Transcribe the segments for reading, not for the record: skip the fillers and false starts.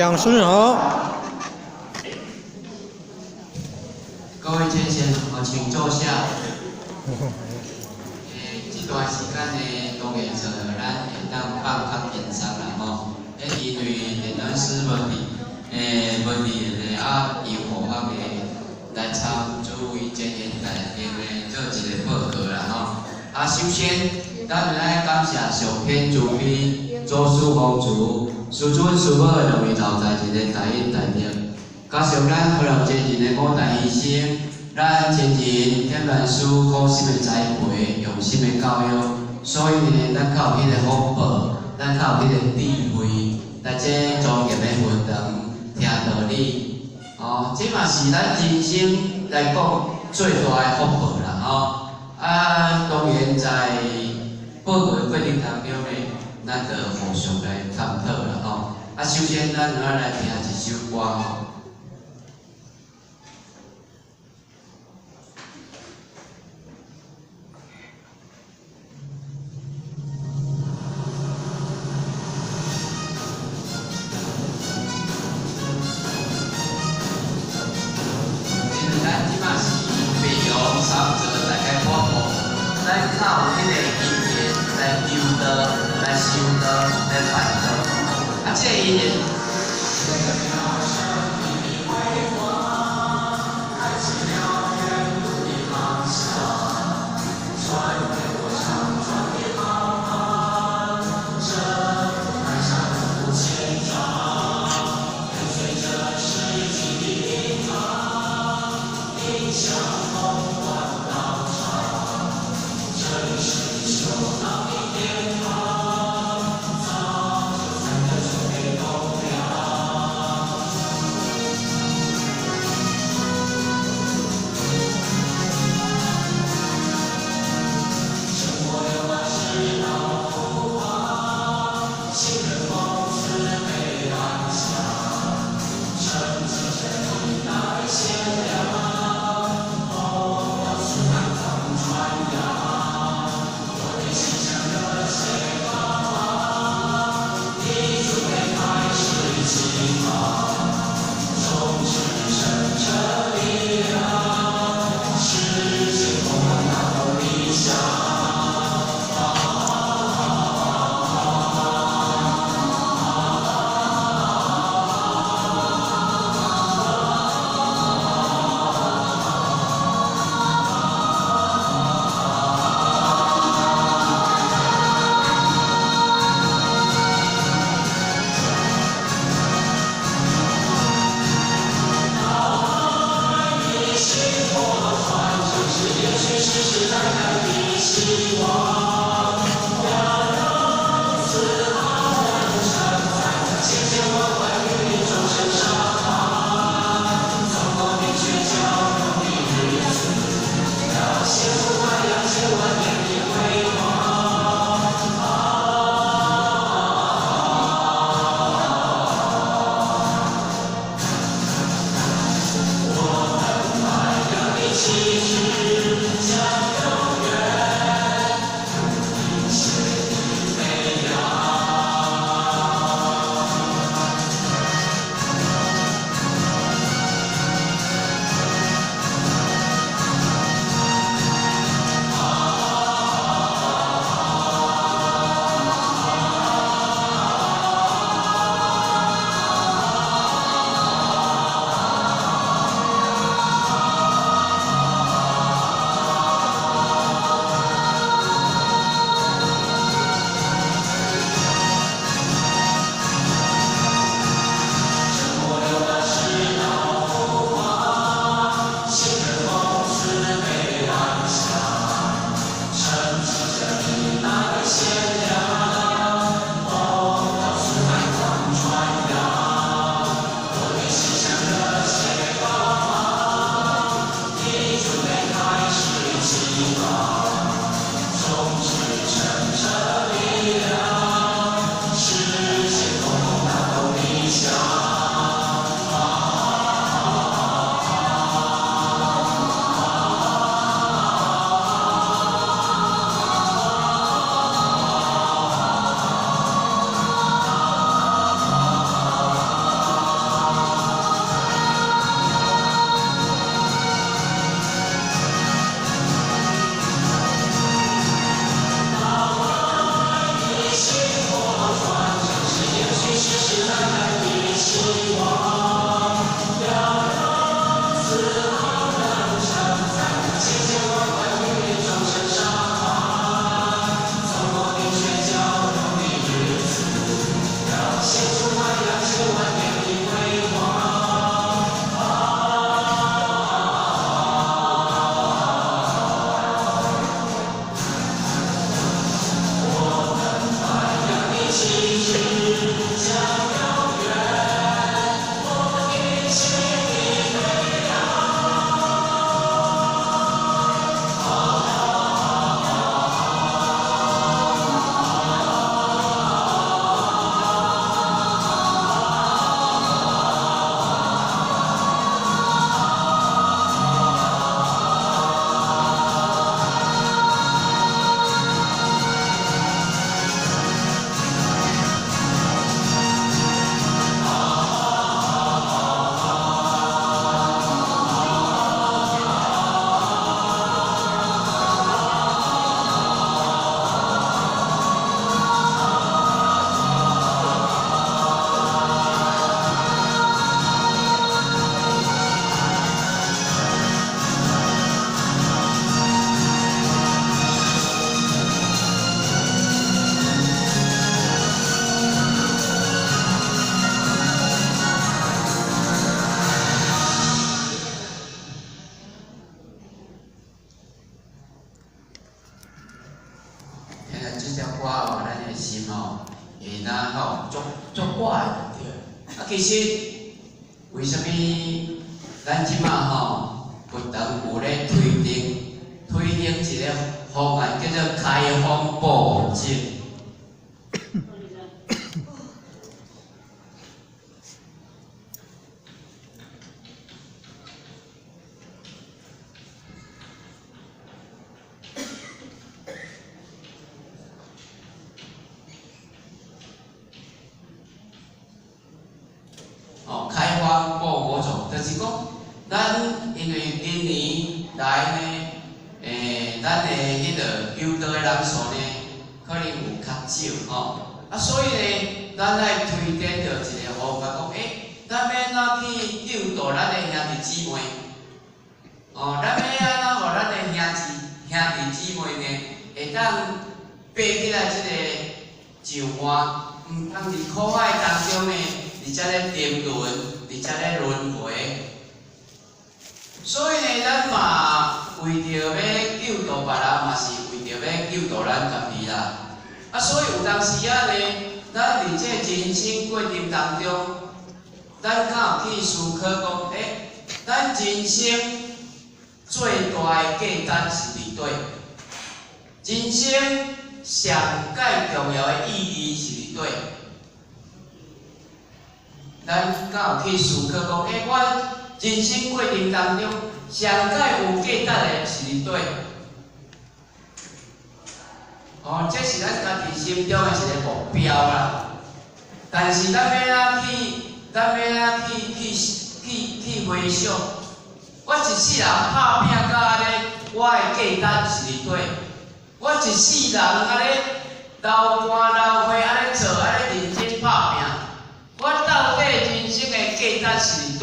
講師好。各位先生，請坐下。這段時間呢，當然就咱會當放較輕鬆啦吼。因為電腦師無佇，無佇咧啊，由護法的來參諸位前賢大德的做一個報告啦吼。啊，首先，咱愛感謝上天慈悲，祖師護持，師尊師母兩位留在一个大恩大德，加上咱荷蘭前人的五大醫生，咱前人天鸞師苦心的栽培，用心的教育，所以呢，咱較有彼個福報，咱較有彼個智慧，來這莊嚴的佛堂聽道理，哦，這嘛是咱人生來講最大的福報啦，吼。啊，當然在報告的過程當中呢，咱就互相來探討啦，吼。啊，首先咱愛來聽一首歌吼。因為咱這馬是白楊三座大家發布，咱靠彼個因緣來求道、來修道、來辦道。啊，這個因緣。会若吼足足怪的对。啊，其实为啥物咱这马吼佛堂有咧推行一个方案，叫做开放布置。哦，开发布火种，就是讲，咱因为今年来呢，咱的彼个救度的人数呢，可能有较少吼，啊，所以呢，咱爱推展著一个方法，讲，咱欲按怎去救度咱的兄弟姊妹？哦，咱欲按怎予咱的兄弟姊妹呢，会当爬起来这个上岸，毋通伫苦海当中呢？伫遮咧沉沦，伫遮咧轮回，所以呢，咱嘛为著欲救度别人，嘛是为著欲救度咱家己啦。啊，所以有当时仔呢，咱伫这人生过程当中，咱敢有去思考讲，咱人生最大的价值是伫佗？人生上盖重要的意义是伫佗？咱敢有去思考讲，我人生过程当中，上盖有价值的是伫佗？哦，这是咱家己心中的一个目标啦。但是咱欲按怎去，咱欲按怎去回想？我一世人拍拼到按呢，我的价值是伫佗？我一世人按呢流汗流血按呢做，按呢认真拍拼。我到底人生的价值是伫佗？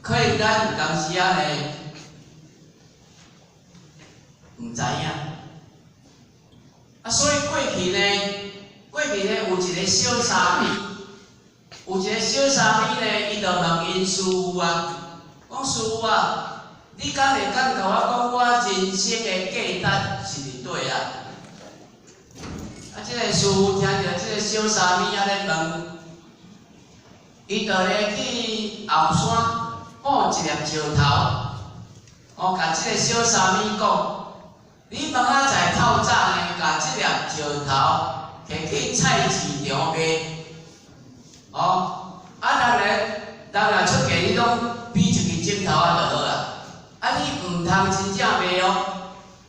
可能咱有当时仔呢，毋知影。啊，所以过去呢，有一个小沙弥，有一个小沙弥呢，伊就问𪜶师父啊，讲师父啊，你敢会当共我讲我人生的价值是伫佗啊？啊，这个师父听著这个小沙弥按呢问，伊就咧去后山挖一粒石头，哦，共这个小沙弥讲，你明仔载透早呢，共这粒石头提去菜市场卖，哦，啊，人若出价，你拢比一支指头仔就好啊，啊，你毋通真正卖哦，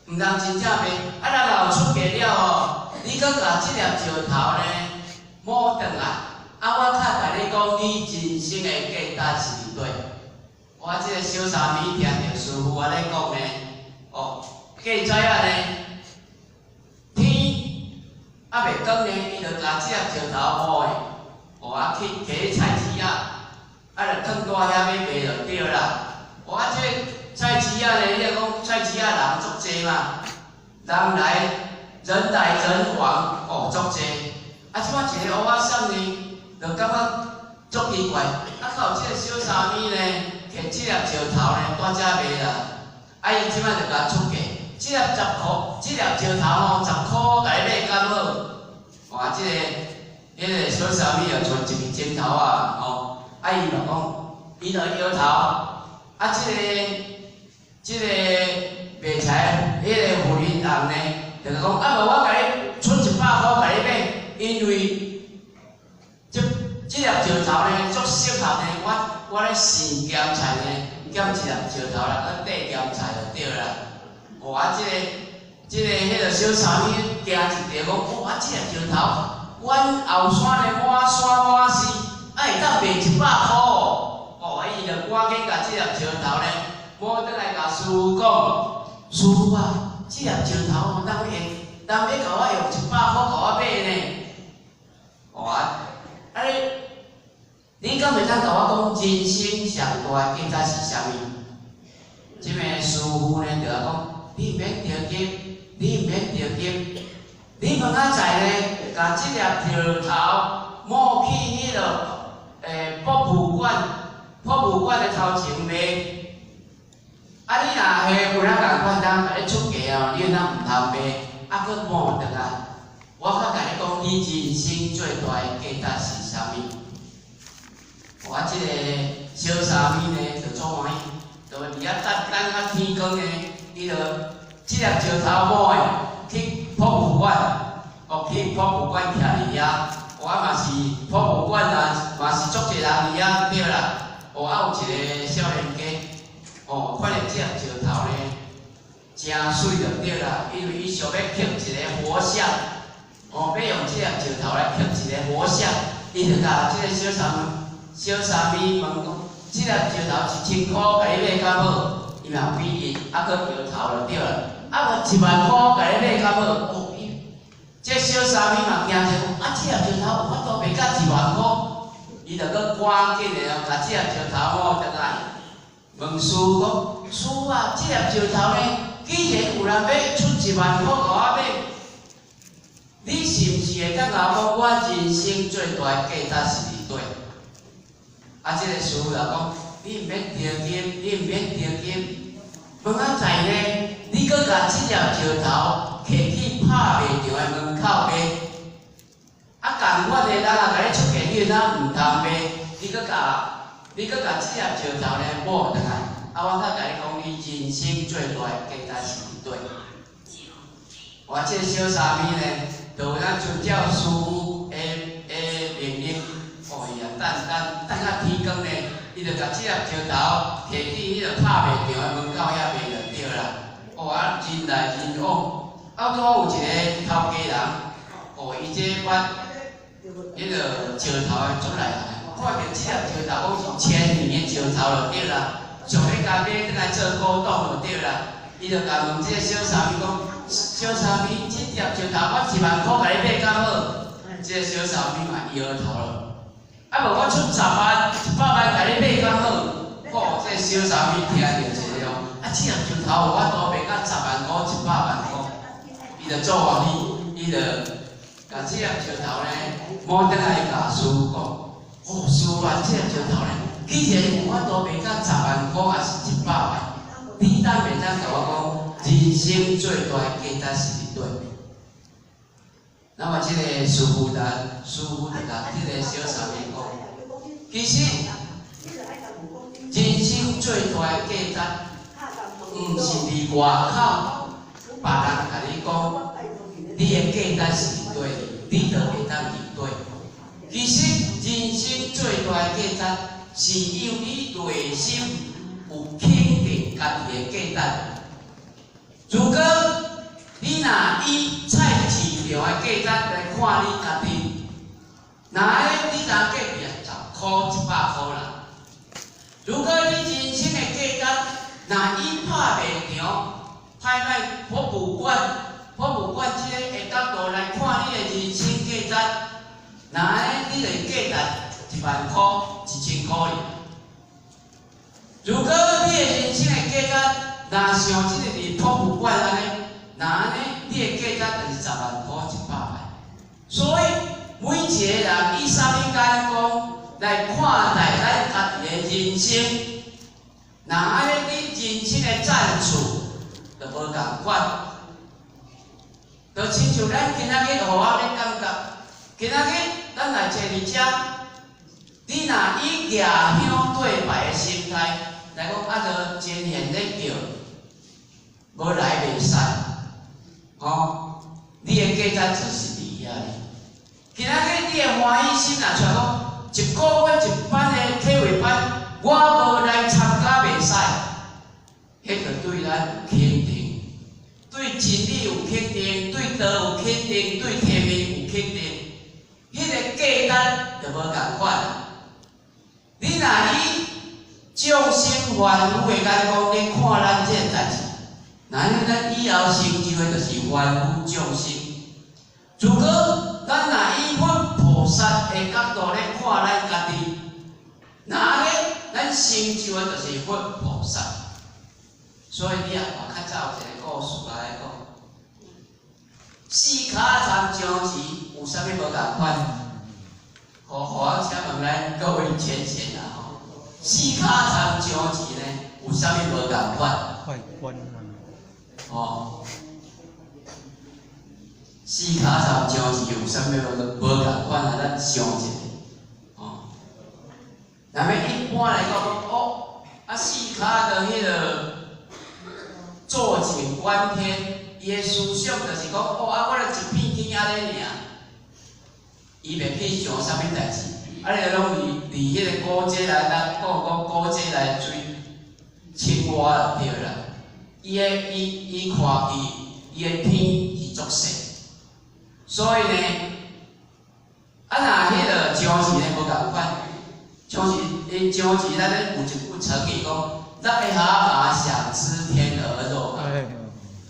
毋通真正卖，啊，人若有出价了吼。你阁共这粒石头呢摸转来，啊，我较共你讲，你人生的价值是伫佗？我这个小沙弥听著师父按呢讲呢，哦，过早仔呢，天犹未光呢，伊就共这粒石头摸的，哦，啊去提去菜市仔，啊，就囥佇遐欲卖就对啦。哦，啊，这菜市仔呢，你若讲菜市仔人足济嘛，人来。人来人往，哦，足济。啊，这摆一个乌仔送呢，就感觉足奇怪。啊，敢有这个小沙弥呢，提这粒石头呢，蹛遮卖啦。啊，伊这摆就共出价，这粒十箍，这粒石头吼，十箍共你买敢好？哇，这个，彼个小沙弥就剩一支针头啊，吼。啊，伊就讲，伊就摇头。啊，这个卖菜彼个妇人翁呢？就是讲，啊无我共你出100箍共你买，因为这粒石头呢，足适合呢，我咧生咸菜呢，捡一粒石头来搁缀咸菜就对啦。哇，这个彼个小沙弥惊一跳，讲，哇，这粒石头，阮后山呢满山满是，啊会当卖100箍哦。哦，伊就赶紧共这粒石头呢，摸转来共师父讲，师父啊。这粒石头吼，人欲共我用100箍共我买呢？哦啊，啊你敢会当共我讲人生上大的价值是啥物？这个师父呢，就讲，你毋免著急，你毋免著急，你明仔载呢，共这粒石头摸去彼个博物馆的头前卖。啊！你若彼有哪仝款当共你出价哦，你若毋通卖，啊，阁摸转来，我较共你你人生最大的價值是啥物？我這個小沙彌呢，就足歡喜，就佇遐等等到天光呢，伊就這粒石頭摸的去博物館，哦，去博物館徛佇遐，我嘛是博物館啊，嘛是足濟人佇遐對啦。哦，啊有一個少年家，哦，看著這粒石頭呢，誠媠就對啦，因為伊想欲刻一個佛像，哦，欲用這粒石頭來刻一個佛像，伊就共這個小沙彌問講，這粒石頭1000箍，共你買敢無？伊嘛比伊，啊，閣搖頭就對啦。啊，無1萬箍，共你買敢無？哦，伊這小沙彌嘛驚者講，啊，這粒石頭有法度賣甲1萬箍？伊就閣趕緊的哦，共這粒石頭摸轉來，問師講，師啊，這粒石頭呢，既然有人欲出1萬箍共我買，你是毋是會當共我講，我人生最大的價值是佇佗？啊，這個師父就講，你毋免著急，你毋免著急，明仔載呢，你閣共這粒石頭提去拍賣場的門口賣。啊，仝款的人啊，共你出價，你會當毋通賣？你閣共這粒石頭呢摸轉來。啊，我較共你講，你人生最大的價值是佇佗？我這個小沙彌呢，就有當遵照師父的命令，哦，伊啊等等等到天光呢，伊就共這粒石頭提去彼個拍賣場的門口遐賣就對啦。哦，啊，人來人往，啊，拄好有一個頭家人，哦，伊這捌彼個石頭的足內行，看著這粒石頭講是千年的石頭就對啦，想欲共買轉來做古董就對啦。伊就共問這個小沙彌講：小沙彌，這粒石頭我1萬箍共你買敢好？這個小沙彌嘛搖頭了。啊，無我出10萬、100萬共你買敢好？哦，這個小沙彌聽著一個哦，啊，這粒石頭有法度賣到10萬箍、100萬箍，伊就足歡喜，伊就共這粒石頭呢摸轉來共師父講：哦，師父啊，這粒石頭呢，既然有法度賣到10萬箍，抑是100萬，你當袂當共我講，人生最大的價值是佇佗？那麼這個師父就共這個小沙彌講，其實人生最大的價值，毋是佇外口別人共你講，你的價值是佇佗，你就會當佇佗。其實人生最大的價值，是由你內心有肯定家己的價值。如果你若以菜市場的價值來看你家己，若按呢你知影價值10箍100箍啦。如果你人生的價值，若以拍賣場、拍賣博物館這个的角度來看你的人生價值，若按呢你的價值1萬箍、1000箍爾。如果你的人生的價值，若像這個佇博物館按呢，若按呢你的價值就是10萬箍、100萬。所以每一個人以啥物眼光來看待咱家己的人生，若按呢你人生的戰處就無仝款。就親像咱今仔日予我咧感覺，今仔日咱來坐佇遮，你若以舉香對拜的心態來講，啊，就真賢咧叫，無來袂使，吼，你的價值就是佇遐咧。今仔日你的歡喜心若出來講，一個月一班的體育班，我無來參加袂使，彼就對咱有肯定，對真理有肯定，對道有肯定，對天命有肯定，彼個價值就無仝款。你若以眾生凡夫的眼光咧看咱這個代誌，那咱以後成就的就是凡夫眾生。如果咱若以佛菩薩的角度咧看咱家己，那按呢，咱成就的就是佛菩薩。所以你也看較早有一個故事來講，四跤參象棋有啥物無仝款？好，我請問咱各位淺淺啊吼，四跤參象棋呢，有啥物無仝款？外觀啊。哦，四跤參章魚有啥物無仝款啊？咱想一下，哦。若欲一般來講，哦，啊四跤的彼个坐井觀天，伊的思想就是講，哦啊，我咧一片天按呢爾，伊袂去想啥物代誌，啊，你攏佇彼个古仔來，咱講講古仔來追青蛙就對啦。伊的伊伊看去，伊的天是足細，所以呢，啊若彼个章魚呢無仝款，章魚，因章魚咱咧有一句成語講，癩蛤蟆想吃天鵝肉。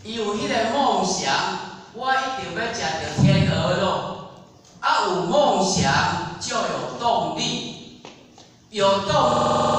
伊有彼個夢想，我一定欲食著天鵝肉。啊，有夢想就有動力，有動。